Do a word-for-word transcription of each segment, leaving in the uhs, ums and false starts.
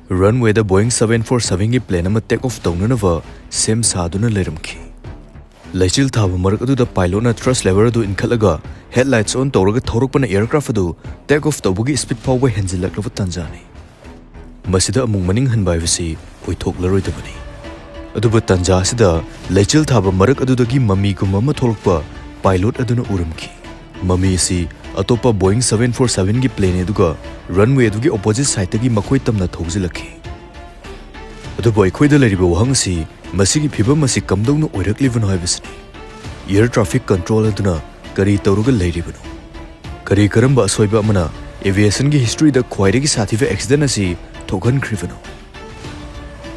Runwayꯗ Boeing seven four sevenꯒꯤ plane ꯑꯃ take off ꯇꯧꯅꯅꯕ ꯁꯦꯝ ꯁꯥꯗꯨꯅ ꯂꯩꯔꯝꯈꯤ꯫ ꯂꯩꯆꯤꯜ ꯊꯥꯕ ꯃꯔꯛ ꯑꯗꯨꯗ pilotꯅ thrust lever ꯑꯗꯨ ꯏꯟꯈꯠꯂꯒ headlights on ꯇꯧꯔꯒ ꯊꯧꯔꯛꯄꯅ aircraft ꯑꯗꯨ take off ꯇꯧꯕꯒꯤ speed ꯐꯥꯎꯕ ꯍꯦꯟꯖꯤꯜꯂꯛꯂꯕ ꯇꯥꯟꯖꯥꯅꯤ꯫ ꯃꯁꯤꯗ ꯑꯃꯨꯛ ꯃꯅꯤꯡ ꯍꯟꯕ ꯍꯥꯏꯕꯁꯤ ꯑꯣꯏꯊꯣꯛꯂꯔꯣꯏꯗꯕꯅꯤ꯫ ꯑꯗꯨꯕꯨ ꯇꯥꯟꯖꯥ ꯑꯁꯤꯗ ꯂꯩꯆꯤꯜ ꯊꯥꯕ ꯃꯔꯛ ꯑꯗꯨꯗꯒꯤ ꯃꯃꯤꯒꯨꯝꯕ ꯑꯃ ꯊꯣꯛꯂꯛꯄ pilot ꯑꯗꯨꯅ ꯎꯔꯝꯈꯤ꯫ ꯃꯃꯤ ꯑꯁꯤ ꯑꯇꯣꯞꯄ Boeing seven four sevenꯒꯤ plane ꯑꯗꯨꯒ runway ꯑꯗꯨꯒꯤ opposite sideꯇꯒꯤ ꯃꯈꯣꯏ ꯇꯝꯅ ꯊꯧꯖꯤꯜꯂꯛꯈꯤ꯫ ꯑꯗꯨꯕꯨ ꯑꯩꯈꯣꯏꯗ ꯂꯩꯔꯤꯕ ꯋꯥꯍꯪ ꯑꯁꯤ ꯃꯁꯤꯒꯤ ꯐꯤꯚꯝ ꯑꯁꯤ ꯀꯝꯗꯧꯅ ꯑꯣꯏꯔꯛꯂꯤꯕꯅꯣ ꯍꯥꯏꯕꯁꯤꯅꯤ꯫ Air traffic control ꯑꯗꯨꯅ ꯀꯔꯤ ꯇꯧꯔꯒ ꯂꯩꯔꯤꯕꯅꯣ? ꯀꯔꯤ ꯀꯔꯝꯕ ꯑꯁꯣꯏꯕ ꯑꯃꯅ aviationꯒꯤ historyꯗ ꯈ꯭ꯋꯥꯏꯗꯒꯤ ꯁꯥꯊꯤꯕ accident ꯑꯁꯤ ꯊꯣꯛꯍꯟꯈ꯭ꯔꯤꯕꯅꯣ?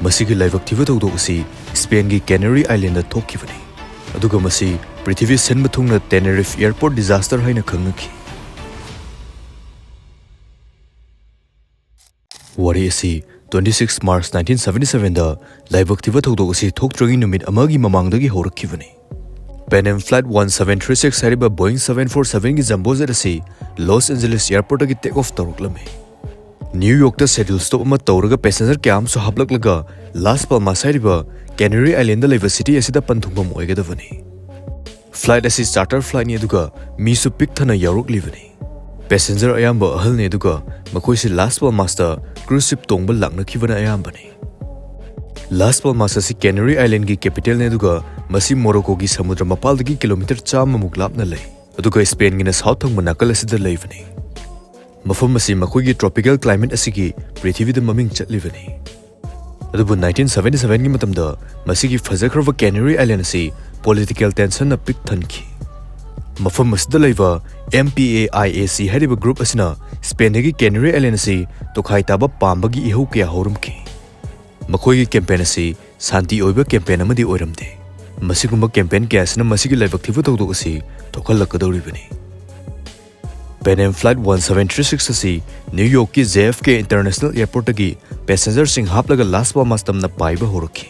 ꯃꯁꯤꯒꯤ ꯂꯥꯏꯕꯛ ꯊꯤꯕ ꯊꯧꯗꯣꯛ ꯑꯁꯤ Spainꯒꯤ Canary Islandꯗ ꯊꯣꯛꯈꯤꯕꯅꯤ, ꯑꯗꯨꯒ ꯃꯁꯤ ꯄ꯭ꯔꯤꯊꯤꯕꯤ ꯁꯤꯟꯕ ꯊꯨꯡꯅ Tenerife Airport disaster ꯍꯥꯏꯅ ꯈꯪꯅꯈꯤ꯫ ꯋꯥꯔꯤ ꯑꯁꯤ twenty six March nineteen seventy sevenꯗ ꯂꯥꯏꯕꯛ ꯊꯤꯕ ꯊꯧꯗꯣꯛ ꯑꯁꯤ ꯊꯣꯛꯇ꯭ꯔꯤꯉꯩ ꯅꯨꯃꯤꯠ ꯑꯃꯒꯤ ꯃꯃꯥꯡꯗꯒꯤ ꯍꯧꯔꯛꯈꯤꯕꯅꯤ꯫ Pan Am Flight one seven three six ꯍꯥꯏꯔꯤꯕ Boeing seven four sevenꯒꯤ jumbo jet ꯑꯁꯤ Los Angeles Airportꯇꯒꯤ take off ꯇꯧꯔꯛꯂꯝꯃꯤ꯫ New Yorkꯇ schedule stop ꯑꯃ ꯇꯧꯔꯒ passenger ꯀꯌꯥ ꯑꯃꯁꯨ ꯍꯥꯞꯂꯛꯂꯒ Las Palmas ꯍꯥꯏꯔꯤꯕ Canary Islandꯗ ꯂꯩꯕ city ꯑꯁꯤꯗ ꯄꯟꯊꯨꯡꯐꯝ ꯑꯣꯏꯒꯗꯕꯅꯤ꯫ Flight ꯑꯁꯤ charter flightꯅꯤ, ꯑꯗꯨꯒ ꯃꯤꯁꯨ ꯄꯤꯛ ꯊꯟꯅ ꯌꯥꯎꯔꯛꯂꯤꯕꯅꯤ꯫ Passenger ꯑꯌꯥꯝꯕ ꯑꯍꯜꯅꯤ, ꯑꯗꯨꯒ ꯃꯈꯣꯏꯁꯤ Las Palmasꯇ cruise ship ꯇꯣꯡꯕ ꯂꯥꯛꯅꯈꯤꯕꯅ ꯑꯌꯥꯝꯕꯅꯤ꯫ Las Palmas ꯑꯁꯤ Canary Islandꯒꯤ capitalꯅꯤ, ꯑꯗꯨꯒ ꯃꯁꯤ Moroccoꯒꯤ ꯁꯃꯨꯗ꯭ꯔ ꯃꯄꯥꯜꯗꯒꯤ kilometre ꯆꯥꯝꯃꯃꯨꯛ ꯂꯥꯞꯅ ꯂꯩ, ꯑꯗꯨꯒ Spainꯒꯤꯅ south ꯊꯪꯕ ꯅꯥꯀꯜ ꯑꯁꯤꯗ ꯂꯩꯕꯅꯤ꯫ ꯃꯐꯝ ꯑꯁꯤ ꯃꯈꯣꯏꯒꯤ tropical climate ꯑꯁꯤꯒꯤ ꯄ꯭ꯔꯤꯊꯤꯕꯤꯗ ꯃꯃꯤꯡ ꯆꯠꯂꯤꯕꯅꯤ꯫ ꯑꯗꯨꯕꯨ nineteen seventy sevenꯒꯤ ꯃꯇꯝꯗ ꯃꯁꯤꯒꯤ ꯐꯖꯈ꯭ꯔꯕ Canary Island ꯑꯁꯤ political tensionꯅ ꯄꯤꯛ ꯊꯟꯈꯤ꯫ ꯃꯐꯝ ꯑꯁꯤꯗ ꯂꯩꯕ M P A I A C ꯍꯥꯏꯔꯤꯕ group ꯑꯁꯤꯅ Spainꯗꯒꯤ Canary Island ꯑꯁꯤ ꯇꯣꯈꯥꯏ ꯇꯥꯕ ꯄꯥꯝꯕꯒꯤ ꯏꯍꯧ ꯀꯌꯥ ꯍꯧꯔꯝꯈꯤ꯫ ꯃꯈꯣꯏꯒꯤ campaign ꯑꯁꯤ ꯁꯥꯟꯇꯤ ꯑꯣꯏꯕ campaign ꯑꯃꯗꯤ ꯑꯣꯏꯔꯝꯗꯦ꯫ ꯃꯁꯤꯒꯨꯝꯕ campaign ꯀꯌꯥ ꯑꯁꯤꯅ ꯃꯁꯤꯒꯤ ꯂꯥꯏꯕꯛ ꯊꯤꯕ ꯊꯧꯗꯣꯛ ꯑꯁꯤ ꯊꯣꯛꯍꯜꯂꯛꯀꯗꯧꯔꯤꯕꯅꯤ꯫ Pan Am Flight one seven three six ꯑꯁꯤ New Yorkꯀꯤ J F K International Airportꯇꯒꯤ passengerꯁꯤꯡ ꯍꯥꯞꯂꯒ Las Palmas ꯇꯝꯅ ꯄꯥꯏꯕ ꯍꯧꯔꯛꯈꯤ꯫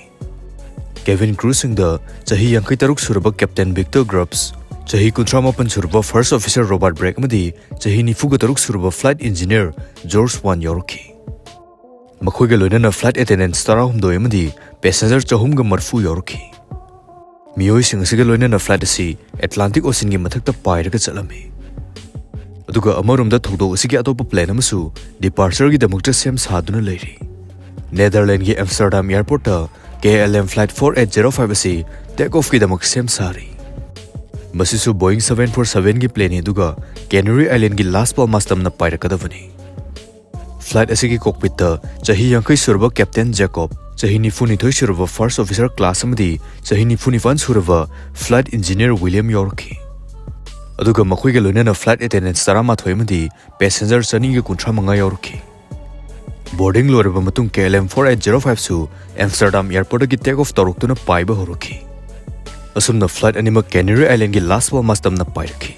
Cabin crewꯁꯤꯡꯗ ꯆꯍꯤ ꯌꯥꯡꯈꯩ ꯇꯔꯨꯛ ꯁꯨꯔꯕ Captain Victor Grubbs, ꯆꯍꯤ ꯀꯨꯟꯊ꯭ꯔꯥ ꯃꯥꯄꯟ ꯁꯨꯔꯕ First Officer Robert Bragg ꯑꯃꯗꯤ ꯆꯍꯤ ꯅꯤꯐꯨꯒ ꯇꯔꯨꯛ ꯁꯨꯔꯕ Flight Engineer George Wan ꯌꯥꯎꯔꯛꯈꯤ꯫ ꯃꯈꯣꯏꯒ ꯂꯣꯏꯅꯅ flight attendants ꯇꯔꯥꯍꯨꯝꯗꯣꯏ ꯑꯃꯗꯤ passenger ꯆꯍꯨꯝꯒ ꯃꯔꯤꯐꯨ ꯌꯥꯎꯔꯛꯈꯤ꯫ ꯃꯤꯑꯣꯏꯁꯤꯡ ꯑꯁꯤꯒ ꯂꯣꯏꯅꯅ flight ꯑꯁꯤ Atlantic Oceanꯒꯤ ꯃꯊꯛꯇ ꯄꯥꯏꯔꯒ ꯆꯠꯂꯝꯃꯤ꯫ ꯑꯗꯨꯒ ꯑꯃꯔꯣꯝꯗ ꯊꯧꯗꯣꯛ ꯑꯁꯤꯒꯤ ꯑꯇꯣꯞꯄ plane ꯑꯃꯁꯨ departureꯒꯤꯗꯃꯛꯇ ꯁꯦꯝ ꯁꯥꯗꯨꯅ ꯂꯩꯔꯤ꯫ Netherlandsꯀꯤ Amsterdam airportꯇ K L M flight four eight zero five ꯑꯁꯤ take offꯀꯤꯗꯃꯛ ꯁꯦꯝ ꯁꯥꯔꯤ꯫ ꯃꯁꯤꯁꯨ Boeing seven four sevenꯒꯤ planeꯅꯤ, ꯑꯗꯨꯒ Canary Islandꯒꯤ Las Palmas ꯇꯝꯅ ꯄꯥꯏꯔꯛꯀꯗꯕꯅꯤ꯫ Flight ꯑꯁꯤꯒꯤ cockpitꯇ ꯆꯍꯤ ꯌꯥꯡꯈꯩ ꯁꯨꯔꯕ Captain Jacob, ꯆꯍꯤ ꯅꯤꯐꯨꯅꯤꯊꯣꯏ ꯁꯨꯔꯕ first officer Klaas ꯑꯃꯗꯤ ꯆꯍꯤ ꯅꯤꯐꯨꯅꯤꯄꯥꯟ ꯁꯨꯔꯕ flight engineer William ꯌꯥꯎꯔꯛꯈꯤ꯫ ꯑꯗꯨꯒ ꯃꯈꯣꯏꯒ ꯂꯣꯏꯅꯅ flight attendants ꯇꯔꯥꯃꯥꯊꯣꯏ ꯑꯃꯗꯤ passenger ꯆꯅꯤꯒ ꯀꯨꯟꯊ꯭ꯔꯥ ꯃꯉꯥ ꯌꯥꯎꯔꯛꯈꯤ꯫ Boarding ꯂꯣꯏꯔꯕ ꯃꯇꯨꯡ K L M four eight zero fiveꯁꯨ Amsterdam airportꯇꯒꯤ take off ꯇꯧꯔꯛꯇꯨꯅ ꯄꯥꯏꯕ ꯍꯧꯔꯛꯈꯤ꯫ ꯑꯁꯨꯝꯅ flight ꯑꯅꯤꯃꯛ Canary Islandꯒꯤ Las Palmas ꯇꯝꯅ ꯄꯥꯏꯔꯛꯈꯤ꯫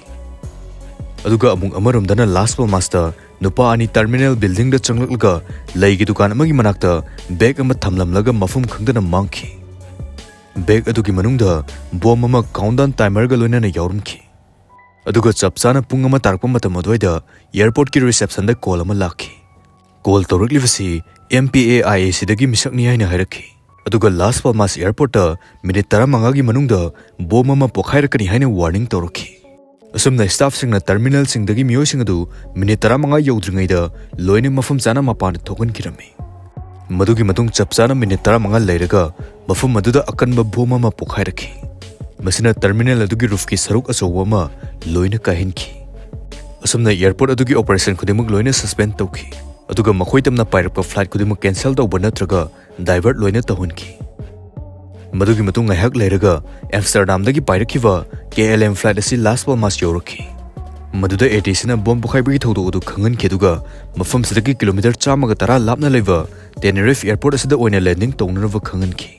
ꯑꯗꯨꯒ ꯑꯃꯨꯛ ꯑꯃꯔꯣꯝꯗꯅ Las Palmasꯇ ꯅꯨꯄꯥ ꯑꯅꯤ terminal buildingꯗ ꯆꯪꯂꯛꯂꯒ ꯂꯩꯒꯤ ꯗꯨꯀꯥꯟ ꯑꯃꯒꯤ ꯃꯅꯥꯛꯇ bag ꯑꯃ ꯊꯝꯂꯝꯂꯒ ꯃꯐꯝ ꯈꯪꯗꯅ ꯃꯥꯡꯈꯤ꯫ Bag ꯑꯗꯨꯒꯤ ꯃꯅꯨꯡꯗ bomb ꯑꯃ countdown timerꯒ ꯂꯣꯏꯅꯅ ꯌꯥꯎꯔꯝꯈꯤ꯫ ꯑꯗꯨꯒ ꯆꯞ ꯆꯥꯅ ꯄꯨꯡ ꯑꯃ ꯇꯥꯔꯛꯄ ꯃꯇꯝ ꯑꯗꯨꯋꯥꯏꯗ airportꯀꯤ receptionꯗ call ꯑꯃ ꯂꯥꯛꯈꯤ꯫ Call ꯇꯧꯔꯛꯂꯤꯕꯁꯤ M P A I Aꯗꯒꯤ ꯃꯤꯁꯛꯅꯤ ꯍꯥꯏꯅ ꯍꯥꯏꯔꯛꯈꯤ꯫ ꯑꯗꯨꯒ Las Palmas airportꯇ minute ꯇꯔꯥꯃꯉꯥꯒꯤ ꯃꯅꯨꯡꯗ bomb ꯑꯃ ꯄꯣꯈꯥꯏꯔꯛꯀꯅꯤ ꯍꯥꯏꯅ warning ꯇꯧꯔꯛꯈꯤ꯫ ꯑꯁꯨꯝꯅ staffꯁꯤꯡꯅ terminalꯁꯤꯡꯗꯒꯤ ꯃꯤꯑꯣꯏꯁꯤꯡ ꯑꯗꯨ minute ꯇꯔꯥꯃꯉꯥ ꯌꯧꯗ꯭ꯔꯤꯉꯩꯗ ꯂꯣꯏꯅ ꯃꯐꯝ ꯆꯥꯅ ꯃꯄꯥꯟꯗ ꯊꯣꯛꯍꯟꯈꯤꯔꯝꯃꯤ꯫ ꯃꯗꯨꯒꯤ ꯃꯇꯨꯡ ꯆꯞ ꯆꯥꯅ minute ꯇꯔꯥꯃꯉꯥ ꯂꯩꯔꯒ ꯃꯐꯝ ꯑꯗꯨꯗ ꯑꯀꯟꯕ bomb ꯑꯃ ꯄꯣꯈꯥꯏꯔꯛꯈꯤ꯫ ꯃꯁꯤꯅ terminal ꯑꯗꯨꯒꯤ roofꯀꯤ ꯁꯔꯨꯛ ꯑꯆꯧꯕ ꯑꯃ ꯂꯣꯏꯅ ꯀꯥꯏꯍꯟꯈꯤ꯫ ꯑꯁꯨꯝꯅ airport ꯑꯗꯨꯒꯤ operation ꯈꯨꯗꯤꯡꯃꯛ ꯂꯣꯏꯅ suspend ꯇꯧꯈꯤ꯫ ꯑꯗꯨꯒ ꯃꯈꯣꯏ ꯇꯝꯅ ꯄꯥꯏꯔꯛꯄ flight ꯈꯨꯗꯤꯡꯃꯛ cancel ꯇꯧꯕ ꯅꯠꯇ꯭ꯔꯒ divert ꯂꯣꯏꯅ ꯇꯧꯍꯟꯈꯤ꯫ ꯃꯗꯨꯒꯤ ꯃꯇꯨꯡ ꯉꯥꯏꯍꯥꯛ ꯂꯩꯔꯒ Amsterdamꯗꯒꯤ ꯄꯥꯏꯔꯛꯈꯤꯕ K L M flight ꯑꯁꯤ Las Palmas ꯌꯧꯔꯛꯈꯤ꯫ ꯃꯗꯨꯗ ATCꯅ bomb ꯄꯣꯈꯥꯏꯕꯒꯤ ꯊꯧꯗꯣꯛ ꯑꯗꯨ ꯈꯪꯍꯟꯈꯤ, ꯑꯗꯨꯒ ꯃꯐꯝꯁꯤꯗꯒꯤ kilometre ꯆꯥꯝꯃꯒ ꯇꯔꯥ ꯂꯥꯞꯅ ꯂꯩꯕ Tenerife airport ꯑꯁꯤꯗ ꯑꯣꯏꯅ landing ꯇꯧꯅꯅꯕ ꯈꯪꯍꯟꯈꯤ꯫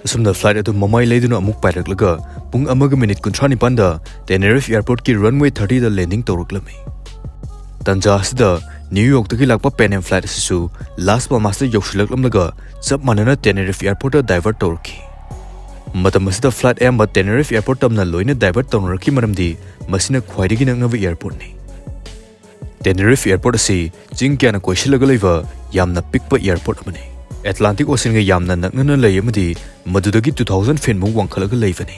ꯑꯁꯨꯝꯅ flight ꯑꯗꯨ ꯃꯃꯥꯏ ꯂꯩꯗꯨꯅ ꯑꯃꯨꯛ ꯄꯥꯏꯔꯛꯂꯒ ꯄꯨꯡ ꯑꯃꯒ minute ꯀꯨꯟꯊ꯭ꯔꯥ ꯅꯤꯄꯥꯟꯗ Tenerife airportꯀꯤ runway thirtyꯗ landing ꯇꯧꯔꯛꯂꯝꯃꯤ꯫ ꯇꯟꯖꯥ ꯑꯁꯤꯗ New Yorkꯇꯒꯤ ꯂꯥꯛꯄ Pan Am flight ꯑꯁꯤꯁꯨ Las Palmasꯇ ꯌꯧꯁꯤꯜꯂꯛꯂꯝꯂꯒ ꯆꯞ ꯃꯥꯟꯅꯅ Tenerife airportꯇ divert ꯇꯧꯔꯛꯈꯤ꯫ ꯃꯇꯝ ꯑꯁꯤꯗ flight ꯑꯌꯥꯝꯕ Tenerife airport ꯇꯝꯅ ꯂꯣꯏꯅ divert ꯇꯧꯅꯔꯛꯈꯤ, ꯃꯔꯝꯗꯤ ꯃꯁꯤꯅ ꯈ꯭ꯋꯥꯏꯗꯒꯤ ꯅꯛꯅꯕ airportꯅꯤ꯫ Tenerife Airport ꯑꯁꯤ ꯆꯤꯡ ꯀꯌꯥꯅ ꯀꯣꯏꯁꯤꯜꯂꯒ ꯂꯩꯕ ꯌꯥꯝꯅ ꯄꯤꯛꯄ airport ꯑꯃꯅꯤ꯫ Atlantic Oceanꯒ ꯌꯥꯝꯅ ꯅꯛꯅꯅ ꯂꯩ ꯑꯃꯗꯤ ꯃꯗꯨꯗꯒꯤ two thousand feet ꯃꯨꯛ ꯋꯥꯡꯈꯠꯂꯒ ꯂꯩꯕꯅꯤ꯫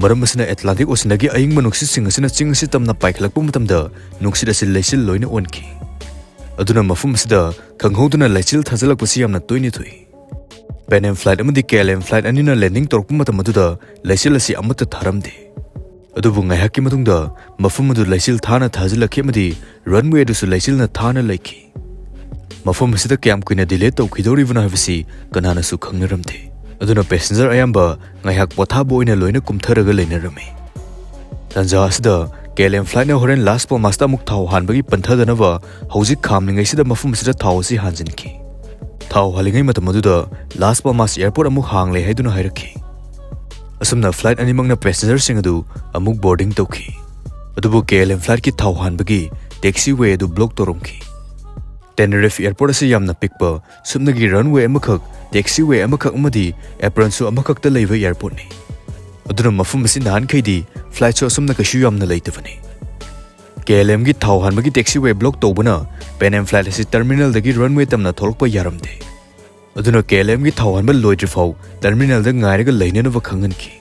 ꯃꯔꯝ ꯑꯁꯤꯅ Atlantic Oceanꯗꯒꯤ ꯑꯏꯪꯕ ꯅꯨꯡꯁꯤꯠꯁꯤꯡ ꯑꯁꯤꯅ ꯆꯤꯡ ꯑꯁꯤ ꯇꯝꯅ ꯄꯥꯏꯈꯠꯂꯛꯄ ꯃꯇꯝꯗ ꯅꯨꯡꯁꯤꯠ ꯑꯁꯤ ꯂꯩꯆꯤꯜ ꯂꯣꯏꯅ ꯑꯣꯟꯈꯤ꯫ ꯑꯗꯨꯅ ꯃꯐꯝ ꯑꯁꯤꯗ ꯈꯪꯍꯧꯗꯅ ꯂꯩꯆꯤꯜ ꯊꯥꯖꯤꯜꯂꯛꯄꯁꯤ ꯌꯥꯝꯅ ꯇꯣꯏꯅ ꯊꯣꯛꯏ꯫ Pan Am flight ꯑꯃꯗꯤ K L M flight ꯑꯅꯤꯅ landing ꯇꯧꯔꯛꯄ ꯃꯇꯝ ꯑꯗꯨꯗ ꯂꯩꯆꯤꯜ ꯑꯁꯤ ꯑꯃꯠꯇ ꯊꯥꯔꯝꯗꯦ꯫ ꯑꯗꯨꯕꯨ ꯉꯥꯏꯍꯥꯛꯀꯤ ꯃꯇꯨꯡꯗ ꯃꯐꯝ ꯑꯗꯨ ꯂꯩꯆꯤꯜ ꯊꯥꯅ ꯊꯥꯖꯤꯜꯂꯛꯈꯤ ꯑꯃꯗꯤ runway ꯑꯗꯨꯁꯨ ꯂꯩꯆꯤꯜꯅ ꯊꯥꯅ ꯂꯩꯈꯤ꯫ ꯃꯐꯝ ꯑꯁꯤꯗ ꯀꯌꯥꯝ ꯀꯨꯏꯅ delay ꯇꯧꯈꯤꯗꯧꯔꯤꯕꯅꯣ ꯍꯥꯏꯕꯁꯤ ꯀꯅꯥꯅꯁꯨ ꯈꯪꯅꯔꯝꯗꯦ꯫ ꯑꯗꯨꯅ passenger ꯑꯌꯥꯝꯕ ꯉꯥꯏꯍꯥꯛ ꯄꯣꯊꯥꯕ ꯑꯣꯏꯅ ꯂꯣꯏꯅ ꯀꯨꯝꯊꯔꯒ ꯂꯩꯅꯔꯝꯃꯤ꯫ ꯇꯥꯟꯖꯥ ꯑꯁꯤꯗ K L M flightꯅ ꯍꯣꯔꯦꯟ Las Palmasꯇ ꯑꯃꯨꯛ ꯊꯥꯎ ꯍꯥꯟꯕꯒꯤ ꯄꯟꯊꯗꯅꯕ ꯍꯧꯖꯤꯛ ꯈꯥꯝꯂꯤꯉꯩꯁꯤꯗ ꯃꯐꯝ ꯑꯁꯤꯗ ꯊꯥꯎ ꯑꯁꯤ ꯍꯥꯟꯖꯤꯟꯈꯤ꯫ ꯊꯥꯎ ꯍꯥꯜꯂꯤꯉꯩ ꯃꯇꯝ ꯑꯗꯨꯗ Las Palmas airport ꯑꯃꯨꯛ ꯍꯥꯡꯂꯦ ꯍꯥꯏꯗꯨꯅ ꯍꯥꯏꯔꯛꯈꯤ꯫ ꯑꯁꯨꯝꯅ flight ꯑꯅꯤꯃꯛꯅ passengerꯁꯤꯡ ꯑꯗꯨ ꯑꯃꯨꯛ boarding ꯇꯧꯈꯤ꯫ ꯑꯗꯨꯕꯨ K L M flightꯀꯤ ꯊꯥꯎ ꯍꯥꯟꯕꯒꯤ taxiway ꯑꯗꯨ block ꯇꯧꯔꯝꯈꯤ꯫ Tenerife airport ꯑꯁꯤ ꯌꯥꯝꯅ ꯄꯤꯛꯄ, ꯁꯨꯞꯅꯒꯤ runway ꯑꯃꯈꯛ, taxiway ꯑꯃꯈꯛ ꯑꯃꯗꯤ apronꯁꯨ ꯑꯃꯈꯛꯇ ꯂꯩꯕ airportꯅꯤ꯫ ꯑꯗꯨꯅ ꯃꯐꯝ ꯑꯁꯤ ꯅꯍꯥꯟꯈꯩꯗꯤ flightꯁꯨ ꯑꯁꯨꯝꯅ ꯀꯩꯁꯨ ꯌꯥꯝꯅ ꯂꯩꯇꯕꯅꯤ꯫ K L Mꯒꯤ ꯊꯥꯎ ꯍꯥꯟꯕꯒꯤ taxiway block ꯇꯧꯕꯅ Pan Am flightꯁꯤ terminalꯗꯒꯤ runway ꯇꯝꯅ ꯊꯣꯛꯂꯛꯄ ꯌꯥꯔꯝꯗꯦ꯫ ꯑꯗꯨꯅ K L Mꯒꯤ ꯊꯥꯎ ꯍꯥꯟꯕ ꯂꯣꯏꯗ꯭ꯔꯤꯐꯥꯎ terminalꯗ ꯉꯥꯏꯔꯒ ꯂꯩꯅꯅꯕ ꯈꯪꯍꯟꯈꯤ꯫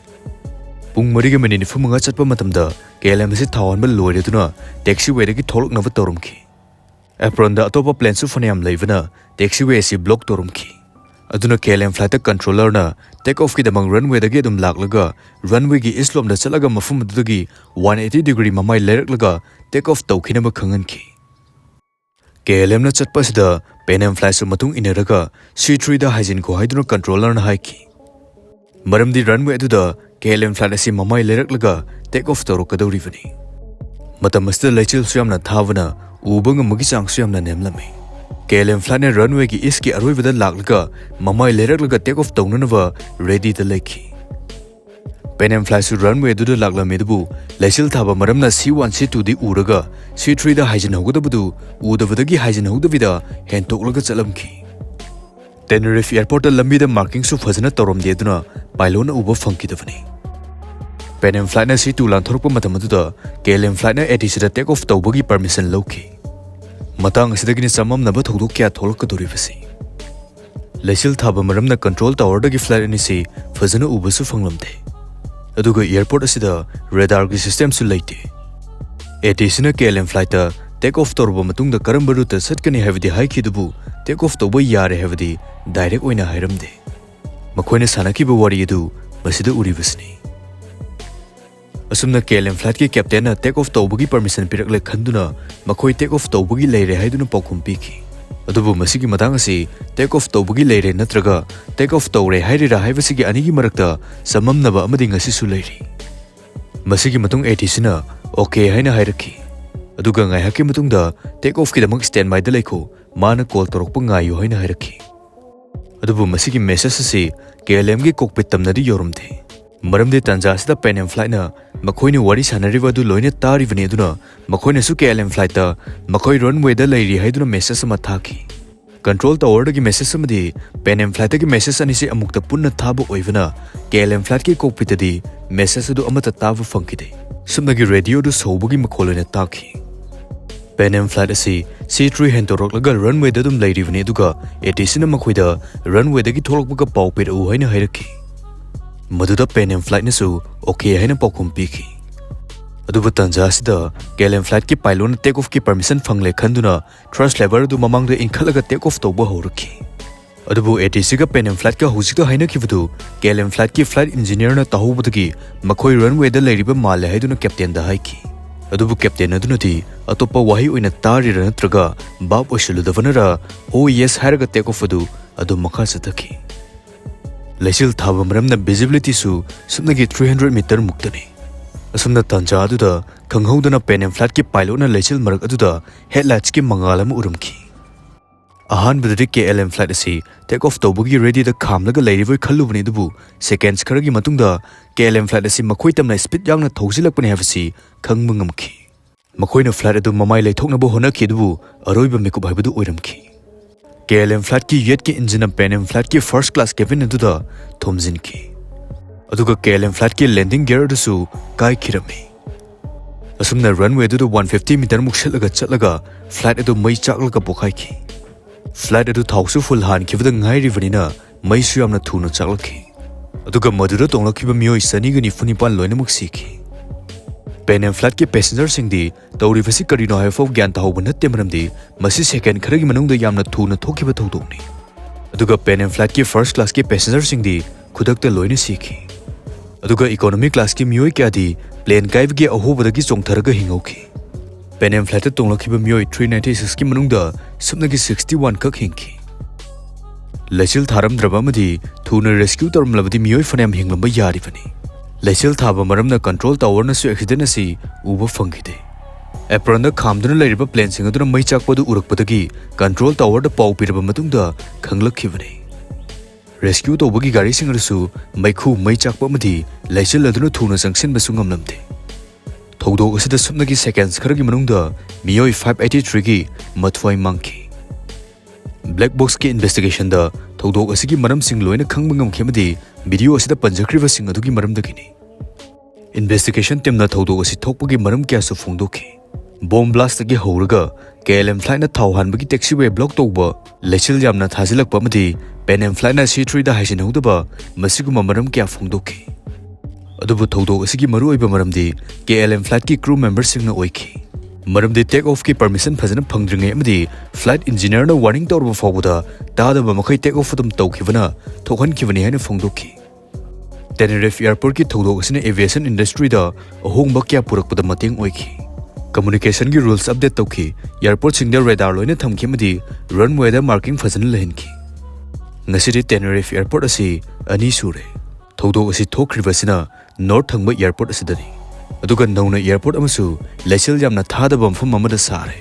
ꯄꯨꯡ ꯃꯔꯤꯒ minute ꯅꯤꯐꯨ ꯃꯉꯥ ꯆꯠꯄ ꯃꯇꯝꯗ K L M ꯑꯁꯤ ꯊꯥꯎ ꯍꯥꯟꯕ ꯂꯣꯏꯔꯗꯨꯅ taxiwayꯗꯒꯤ ꯊꯣꯛꯂꯛꯅꯕ ꯇꯧꯔꯝꯈꯤ꯫ Apronꯗ ꯑꯇꯣꯞꯄ planeꯁꯨ ꯐꯅꯌꯥꯝ ꯂꯩꯕꯅ taxiway ꯑꯁꯤ block ꯇꯧꯔꯝꯈꯤ꯫ ꯑꯗꯨꯅ K L M flightꯇ controllerꯅ take offꯀꯤꯗꯃꯛ runwayꯗꯒꯤ ꯑꯗꯨꯝ ꯂꯥꯛꯂꯒ runwayꯒꯤ east ꯂꯣꯝꯗ ꯆꯠꯂꯒ ꯃꯐꯝ ꯑꯗꯨꯗꯒꯤ one eighty degree ꯃꯃꯥꯏ ꯂꯩꯔꯛꯂꯒ take off ꯇꯧꯈꯤꯅꯕ ꯈꯪꯍꯟꯈꯤ꯫ K L Mꯅ ꯆꯠꯄ ꯑꯁꯤꯗ Pan Am flightꯁꯨ ꯃꯇꯨꯡ ꯏꯟꯅꯔꯒ C threeꯗ ꯍꯥꯏꯖꯤꯟꯈꯣ ꯍꯥꯏꯗꯨꯅ controllerꯅ ꯍꯥꯏꯈꯤ꯫ ꯃꯔꯝꯗꯤ runway ꯑꯗꯨꯗ K L M flight ꯑꯁꯤ ꯃꯃꯥꯏ ꯂꯩꯔꯛꯂꯒ take off ꯇꯧꯔꯛꯀꯗꯧꯔꯤꯕꯅꯤ꯫ ꯃꯇꯝ ꯑꯁꯤꯗ ꯂꯩꯆꯤꯜꯁꯨ ꯌꯥꯝꯅ ꯊꯥꯕꯅ ꯎꯕ ꯉꯝꯕꯒꯤ ꯆꯥꯡꯁꯨ ꯌꯥꯝꯅ ꯅꯦꯝꯂꯝꯃꯤ꯫ K L M flightꯅ runwayꯒꯤ eastꯀꯤ ꯑꯔꯣꯏꯕꯗ ꯂꯥꯛꯂꯒ ꯃꯃꯥꯏ ꯂꯩꯔꯛꯂꯒ take off ꯇꯧꯅꯅꯕ readyꯗ ꯂꯩꯈꯤ꯫ Pan Am flightꯁꯨ runway ꯑꯗꯨꯗ ꯂꯥꯛꯂꯝꯃꯤ, ꯑꯗꯨꯕꯨ ꯂꯩꯆꯤꯜ ꯊꯥꯕ ꯃꯔꯝꯅ C one, C twoꯗꯤ ꯎꯔꯒ C threeꯗ ꯍꯥꯏꯖꯤꯟꯍꯧꯒꯗꯕꯗꯨ ꯎꯗꯕꯗꯒꯤ ꯍꯥꯏꯖꯤꯟꯍꯧꯗꯕꯤꯗ ꯍꯦꯟꯇꯣꯛꯂꯒ ꯆꯠꯂꯝꯈꯤ꯫ Tenerife airportꯇ ꯂꯝꯕꯤꯗ markingꯁꯨ ꯐꯖꯅ ꯇꯧꯔꯝꯗꯦ, ꯑꯗꯨꯅ pilotꯅ ꯎꯕ ꯐꯪꯈꯤꯗꯕꯅꯤ꯫ Pan Am flightꯅ C two ꯂꯥꯟꯊꯣꯔꯛꯄ ꯃꯇꯝ ꯑꯗꯨꯗ K L M flightꯅ ATCꯗ take off ꯇꯧꯕꯒꯤ permission ꯂꯧꯈꯤ꯫ ꯃꯇꯥꯡ ꯑꯁꯤꯗꯒꯤꯅ ꯆꯃꯝꯅꯕ ꯊꯧꯗꯣꯛ ꯀꯌꯥ ꯊꯣꯛꯂꯛꯀꯗꯧꯔꯤꯕꯁꯤ꯫ ꯂꯩꯆꯤꯜ ꯊꯥꯕ ꯃꯔꯝꯅ control towerꯗꯒꯤ flight ꯑꯅꯤꯁꯤ ꯐꯖꯅ ꯎꯕꯁꯨ ꯐꯪꯂꯝꯗꯦ꯫ ꯑꯗꯨꯒ airport ꯑꯁꯤꯗ radarꯒꯤ systemꯁꯨ ꯂꯩꯇꯦ꯫ ATCꯅ KLM flightꯇ take off ꯇꯧꯔꯕ ꯃꯇꯨꯡꯗ ꯀꯔꯝꯕ routeꯇ ꯆꯠꯀꯅꯤ ꯍꯥꯏꯕꯗꯤ ꯍꯥꯏꯈꯤ, ꯑꯗꯨꯕꯨ take off ꯇꯧꯕ ꯌꯥꯔꯦ ꯍꯥꯏꯕꯗꯤ direct ꯑꯣꯏꯅ ꯍꯥꯏꯔꯝꯗꯦ꯫ ꯃꯈꯣꯏꯅ ꯁꯥꯟꯅꯈꯤꯕ ꯋꯥꯔꯤ ꯑꯗꯨ ꯃꯁꯤꯗ ꯎꯔꯤꯕꯁꯤꯅꯤ꯫ ꯑꯁꯨꯝꯅ KLM flightꯀꯤ captainꯅ take off ꯇꯧꯕꯒꯤ permission ꯄꯤꯔꯛꯂꯦ ꯈꯟꯗꯨꯅ ꯃꯈꯣꯏ take off ꯇꯧꯕꯒꯤ ꯂꯩꯔꯦ ꯍꯥꯏꯗꯨꯅ ꯄꯥꯎꯈꯨꯝ ꯄꯤꯈꯤ꯫ ꯑꯗꯨꯕꯨ ꯃꯁꯤꯒꯤ ꯃꯇꯥꯡ ꯑꯁꯤ take off ꯇꯧꯕꯒꯤ ꯂꯩꯔꯦ ꯅꯠꯇ꯭ꯔꯒ take off ꯇꯧꯔꯦ ꯍꯥꯏꯔꯤꯔꯥ ꯍꯥꯏꯕꯁꯤꯒꯤ ꯑꯅꯤꯒꯤ ꯃꯔꯛꯇ ꯆꯃꯝꯅꯕ ꯑꯃꯗꯤ ꯉꯁꯤꯁꯨ ꯂꯩꯔꯤ꯫ ꯃꯁꯤꯒꯤ ꯃꯇꯨꯡ ATCꯅ OK ꯍꯥꯏꯅ ꯍꯥꯏꯔꯛꯈꯤ꯫ ꯑꯗꯨꯒ ꯉꯥꯏꯍꯥꯛꯀꯤ ꯃꯇꯨꯡꯗ take offꯀꯤꯗꯃꯛ standbyꯗ ꯂꯩꯈꯣ, ꯃꯥꯅ call ꯇꯧꯔꯛꯄ ꯉꯥꯏꯌꯨ ꯍꯥꯏꯅ ꯍꯥꯏꯔꯛꯈꯤ꯫ ꯑꯗꯨꯕꯨ ꯃꯁꯤꯒꯤ message ꯑꯁꯤ KLMꯒꯤ cockpit ꯇꯝꯅꯗꯤ ꯌꯧꯔꯝꯗꯦ꯫ ꯃꯔꯝꯗꯤ ꯇꯥꯟꯖꯥ ꯑꯁꯤꯗ Pan Am flightꯅ ꯃꯈꯣꯏꯅ ꯋꯥꯔꯤ ꯁꯥꯟꯅꯔꯤꯕ ꯑꯗꯨ ꯂꯣꯏꯅ ꯇꯥꯔꯤꯕꯅꯤ, ꯑꯗꯨꯅ ꯃꯈꯣꯏꯅꯁꯨ KLM flightꯇ ꯃꯈꯣꯏ runwayꯗ ꯂꯩꯔꯤ ꯍꯥꯏꯗꯨꯅ message ꯑꯃ ꯊꯥꯈꯤ꯫ Control towerꯗꯒꯤ message ꯑꯃꯗꯤ Pan Am flightꯇꯒꯤ message ꯑꯅꯤꯁꯤ ꯑꯃꯨꯛꯇ ꯄꯨꯟꯅ ꯊꯥꯕ ꯑꯣꯏꯕꯅ KLM flightꯀꯤ cockpitꯇꯗꯤ message ꯑꯗꯨ ꯑꯃꯠꯇ ꯇꯥꯕ ꯐꯪꯈꯤꯗꯦ꯫ ꯁꯨꯞꯅꯒꯤ radioꯗꯨ ꯁꯧꯕꯒꯤ ꯃꯈꯣꯜ ꯑꯣꯏꯅ ꯇꯥꯈꯤ꯫ Pan Am flight ꯑꯁꯤ C three ꯍꯦꯟꯗꯣꯔꯛꯂꯒ runwayꯗ ꯑꯗꯨꯝ ꯂꯩꯔꯤꯕꯅꯤ, ꯑꯗꯨꯒ ATCꯅ ꯃꯈꯣꯏꯗ runwayꯗꯒꯤ ꯊꯣꯛꯂꯛꯄꯒ ꯄꯥꯎ ꯄꯤꯔꯛꯎ ꯍꯥꯏꯅ ꯍꯥꯏꯔꯛꯈꯤ꯫ ꯃꯗꯨꯗ Pan Am flightꯅꯁꯨ OK ꯍꯥꯏꯅ ꯄꯥꯎꯈꯨꯝ ꯄꯤꯈꯤ꯫ ꯑꯗꯨꯕꯨ ꯇꯥꯟꯖꯥ ꯑꯁꯤꯗ KLM flightꯀꯤ pilotꯅ take offꯀꯤ permission ꯐꯪꯂꯦ ꯈꯟꯗꯨꯅ thrust lever ꯑꯗꯨ ꯃꯃꯥꯡꯗ ꯏꯟꯈꯠꯂꯒ take off ꯇꯧꯕ ꯍꯧꯔꯛꯈꯤ꯫ ꯑꯗꯨꯕꯨ ATCꯒ Pan Am flightꯀ ꯍꯧꯖꯤꯛꯇ ꯍꯥꯏꯅꯈꯤꯕꯗꯨ KLM flightꯀꯤ flight engineerꯅ ꯇꯥꯍꯧꯕꯗꯒꯤ ꯃꯈꯣꯏ runwayꯗ ꯂꯩꯔꯤꯕ ꯃꯥꯜꯂꯦ ꯍꯥꯏꯗꯨꯅ captainꯗ ꯍꯥꯏꯈꯤ꯫ ꯑꯗꯨꯕꯨ captain ꯑꯗꯨꯅꯗꯤ ꯑꯇꯣꯞꯄ ꯋꯥꯍꯩ ꯑꯣꯏꯅ ꯇꯥꯔꯤꯔꯥ ꯅꯠꯇ꯭ꯔꯒ ꯚꯥꯞ ꯑꯣꯏꯁꯤꯜꯂꯨꯗꯕꯅꯔ "Oh yes" ꯍꯥꯏꯔꯒ take off ꯑꯗꯨ ꯑꯗꯨꯝ ꯃꯈꯥ ꯆꯠꯊꯈꯤ꯫ ꯂꯩꯆꯤꯜ ꯊꯥꯕ ꯃꯔꯝꯅ visibilityꯁꯨ ꯁꯨꯞꯅꯒꯤ three hundred meter ꯃꯨꯛꯇꯅꯤ꯫ ꯑꯁꯨꯝꯅ ꯇꯥꯟꯖꯥ ꯑꯗꯨꯗ ꯈꯪꯍꯧꯗꯅ Pan Am flightꯀꯤ pilotꯅ ꯂꯩꯆꯤꯜ ꯃꯔꯛ ꯑꯗꯨꯗ headlightsꯀꯤ ꯃꯉꯥꯜ ꯑꯃ ꯎꯔꯝꯈꯤ꯫ ꯑꯍꯥꯟꯕꯗꯗꯤ KLM flight ꯑꯁꯤ take off ꯇꯧꯕꯒꯤ readyꯗ ꯈꯥꯝꯂꯒ ꯂꯩꯔꯤꯕꯣꯏ ꯈꯜꯂꯨꯕꯅꯤ, ꯑꯗꯨꯕꯨ seconds ꯈꯔꯒꯤ ꯃꯇꯨꯡꯗ KLM flight ꯑꯁꯤ ꯃꯈꯣꯏ ꯇꯝꯅ speed ꯌꯥꯡꯅ ꯊꯧꯖꯤꯜꯂꯛꯄꯅꯤ ꯍꯥꯏꯕꯁꯤ ꯈꯪꯕ ꯉꯝꯈꯤ꯫ ꯃꯈꯣꯏꯅ flight ꯑꯗꯨ ꯃꯃꯥꯏ ꯂꯩꯊꯣꯛꯅꯕ ꯍꯣꯠꯅꯈꯤ, ꯑꯗꯨꯕꯨ ꯑꯔꯣꯏꯕ ꯃꯤꯀꯨꯞ ꯍꯥꯏꯕꯗꯨ ꯑꯣꯏꯔꯝꯈꯤ꯫ KLM flightꯀꯤ jetꯀꯤ engineꯅ Pan Am flightꯀꯤ first class cabin ꯑꯗꯨꯗ ꯊꯣꯝꯖꯤꯟꯈꯤ, ꯑꯗꯨꯒ KLM flightꯀꯤ landing gear ꯑꯗꯨꯁꯨ ꯀꯥꯏꯈꯤꯔꯝꯃꯤ꯫ ꯑꯁꯨꯝꯅ runway ꯑꯗꯨꯗ one fifty meter ꯃꯨꯛ ꯁꯤꯠꯂꯒ ꯆꯠꯂꯒ flight ꯑꯗꯨ ꯃꯩ ꯆꯥꯛꯂꯒ ꯄꯣꯈꯥꯏꯈꯤ꯫ Flight ꯑꯗꯨ ꯊꯥꯎꯁꯨ full ꯍꯥꯟꯈꯤꯕꯗ ꯉꯥꯏꯔꯤꯕꯅꯤꯅ ꯃꯩꯁꯨ ꯌꯥꯝꯅ ꯊꯨꯅ ꯆꯥꯛꯂꯛꯈꯤ꯫ ꯑꯗꯨꯒ ꯃꯗꯨꯗ ꯇꯣꯡꯂꯛꯈꯤꯕ ꯃꯤꯑꯣꯏ ꯆꯅꯤꯒ ꯅꯤꯐꯨ ꯅꯤꯄꯥꯟ ꯂꯣꯏꯅꯃꯛ ꯁꯤꯈꯤ꯫ Pan Am flightꯀꯤ passengerꯁꯤꯡꯗꯤ ꯇꯧꯔꯤꯕꯁꯤ ꯀꯔꯤꯅꯣ ꯍꯥꯏꯕ ꯐꯥꯎ ꯒ꯭ꯌꯥꯟ ꯇꯥꯍꯧꯕ ꯅꯠꯇꯦ, ꯃꯔꯝꯗꯤ ꯃꯁꯤ second ꯈꯔꯒꯤ ꯃꯅꯨꯡꯗ ꯌꯥꯝꯅ ꯊꯨꯅ ꯊꯣꯛꯈꯤꯕ ꯊꯧꯗꯣꯛꯅꯤ꯫ ꯑꯗꯨꯒ Pan Am flightꯀꯤ first classꯀꯤ passengerꯁꯤꯡꯗꯤ ꯈꯨꯗꯛꯇ ꯂꯣꯏꯅ ꯁꯤꯈꯤ꯫ ꯑꯗꯨꯒ economy classꯀꯤ ꯃꯤꯑꯣꯏ ꯀꯌꯥꯗꯤ plane ꯀꯥꯏꯕꯒꯤ ꯑꯍꯣꯕꯗꯒꯤ ꯆꯣꯡꯊꯔꯒ ꯍꯤꯡꯍꯧꯈꯤ꯫ Pan Am flightꯇ ꯇꯣꯡꯂꯛꯈꯤꯕ ꯃꯤꯑꯣꯏ three ninety sixꯀꯤ ꯃꯅꯨꯡꯗ ꯁꯨꯞꯅꯒꯤ sixty one ꯈꯛ ꯍꯤꯡꯈꯤ꯫ ꯂꯩꯆꯤꯜ ꯊꯥꯔꯝꯗ꯭ꯔꯕ ꯑꯃꯗꯤ ꯊꯨꯅ rescue ꯇꯧꯔꯝꯂꯕꯗꯤ ꯃꯤꯑꯣꯏ ꯐꯅꯌꯥꯝ ꯍꯤꯡꯂꯝꯕ ꯌꯥꯔꯤꯕꯅꯤ꯫ ꯂꯩꯆꯤꯜ ꯊꯥꯕ ꯃꯔꯝꯅ control towerꯅꯁꯨ accident ꯑꯁꯤ ꯎꯕ ꯐꯪꯈꯤꯗꯦ꯫ Apronꯗ ꯈꯥꯝꯗꯨꯅ ꯂꯩꯔꯤꯕ planeꯁꯤꯡ ꯑꯗꯨꯅ ꯃꯩ ꯆꯥꯛꯄ ꯑꯗꯨ ꯎꯔꯛꯄꯗꯒꯤ control towerꯗ ꯄꯥꯎ ꯄꯤꯔꯕ ꯃꯇꯨꯡꯗ ꯈꯪꯂꯛꯈꯤꯕꯅꯤ꯫ Rescue ꯇꯧꯕꯒꯤ ꯒꯥꯔꯤꯁꯤꯡ ꯑꯗꯨꯁꯨ ꯃꯩꯈꯨ, ꯃꯩ ꯆꯥꯛꯄ ꯑꯃꯗꯤ ꯂꯩꯆꯤꯜ ꯑꯗꯨꯅ ꯊꯨꯅ ꯆꯪꯁꯤꯟꯕꯁꯨ ꯉꯝꯂꯝꯗꯦ꯫ ꯊꯧꯗꯣꯛ ꯑꯁꯤꯗ ꯁꯨꯞꯅꯒꯤ seconds ꯈꯔꯒꯤ ꯃꯅꯨꯡꯗ ꯃꯤꯑꯣꯏ five eighty threeꯒꯤ ꯃꯊ꯭ꯋꯥꯏ ꯃꯥꯡꯈꯤ꯫ Black boxꯀꯤ investigationꯗ ꯊꯧꯗꯣꯛ ꯑꯁꯤꯒꯤ ꯃꯔꯝꯁꯤꯡ ꯂꯣꯏꯅ ꯈꯪꯕ ꯉꯝꯈꯤ ꯑꯃꯗꯤ video ꯑꯁꯤꯗ ꯄꯟꯖꯈ꯭ꯔꯤꯕꯁꯤꯡ ꯑꯗꯨꯒꯤ ꯃꯔꯝꯗꯒꯤꯅꯤ꯫ Investigation teamꯅ ꯊꯧꯗꯣꯛ ꯑꯁꯤ ꯊꯣꯛꯄꯒꯤ ꯃꯔꯝ ꯀꯌꯥꯁꯨ ꯐꯣꯡꯗꯣꯛꯈꯤ꯫ Bomb blastꯇꯒꯤ ꯍꯧꯔꯒ KLM flightꯅ ꯊꯥꯎ ꯍꯥꯟꯕꯒꯤ taxiway block ꯇꯧꯕ, ꯂꯩꯆꯤꯜ ꯌꯥꯝꯅ ꯊꯥꯖꯤꯜꯂꯛꯄ ꯑꯃꯗꯤ Pan Am flightꯅ C threeꯗ ꯍꯥꯏꯖꯤꯟꯍꯧꯗꯕ, ꯃꯁꯤꯒꯨꯝꯕ ꯃꯔꯝ ꯀꯌꯥ ꯐꯣꯡꯗꯣꯛꯈꯤ꯫ ꯑꯗꯨꯕꯨ ꯊꯧꯗꯣꯛ ꯑꯁꯤꯒꯤ ꯃꯔꯨꯑꯣꯏꯕ ꯃꯔꯝꯗꯤ KLM flightꯀꯤ crew memberꯁꯤꯡꯅ ꯑꯣꯏꯈꯤ꯫ ꯃꯔꯝꯗꯤ take offꯀꯤ permission ꯐꯖꯅ ꯐꯪꯗ꯭ꯔꯤꯉꯩ ꯑꯃꯗꯤ flight engineerꯅ warning ꯇꯧꯔꯕ ꯐꯥꯎꯕꯗ ꯇꯥꯗꯕ ꯃꯈꯩ take off ꯑꯗꯨꯝ ꯇꯧꯈꯤꯕꯅ ꯊꯣꯛꯍꯟꯈꯤꯕꯅꯤ ꯍꯥꯏꯅ ꯐꯣꯡꯗꯣꯛꯈꯤ꯫ Tenerife airportꯀꯤ ꯊꯧꯗꯣꯛ ꯑꯁꯤꯅ aviation industryꯗ ꯑꯍꯣꯡꯕ ꯀꯌꯥ ꯄꯨꯔꯛꯄꯗ ꯃꯇꯦꯡ ꯑꯣꯏꯈꯤ꯫ Communicationꯒꯤ rules update ꯇꯧꯈꯤ, airportꯁꯤꯡꯗ radar ꯂꯣꯏꯅ ꯊꯝꯈꯤ ꯑꯃꯗꯤ runwayꯗ marking ꯐꯖꯅ ꯂꯩꯍꯟꯈꯤ꯫ ꯉꯁꯤꯗꯤ Tenerife airport ꯑꯁꯤ ꯑꯅꯤ ꯁꯨꯔꯦ꯫ ꯊꯧꯗꯣꯛ ꯑꯁꯤ ꯊꯣꯛꯈ꯭ꯔꯤꯕꯁꯤꯅ north ꯊꯪꯕ airport ꯑꯁꯤꯗꯅꯤ꯫ ꯑꯗꯨꯒ ꯅꯧꯅ airport ꯑꯃꯁꯨ ꯂꯩꯆꯤꯜ ꯌꯥꯝꯅ ꯊꯥꯗꯕ ꯃꯐꯝ ꯑꯃꯗ ꯁꯥꯔꯦ꯫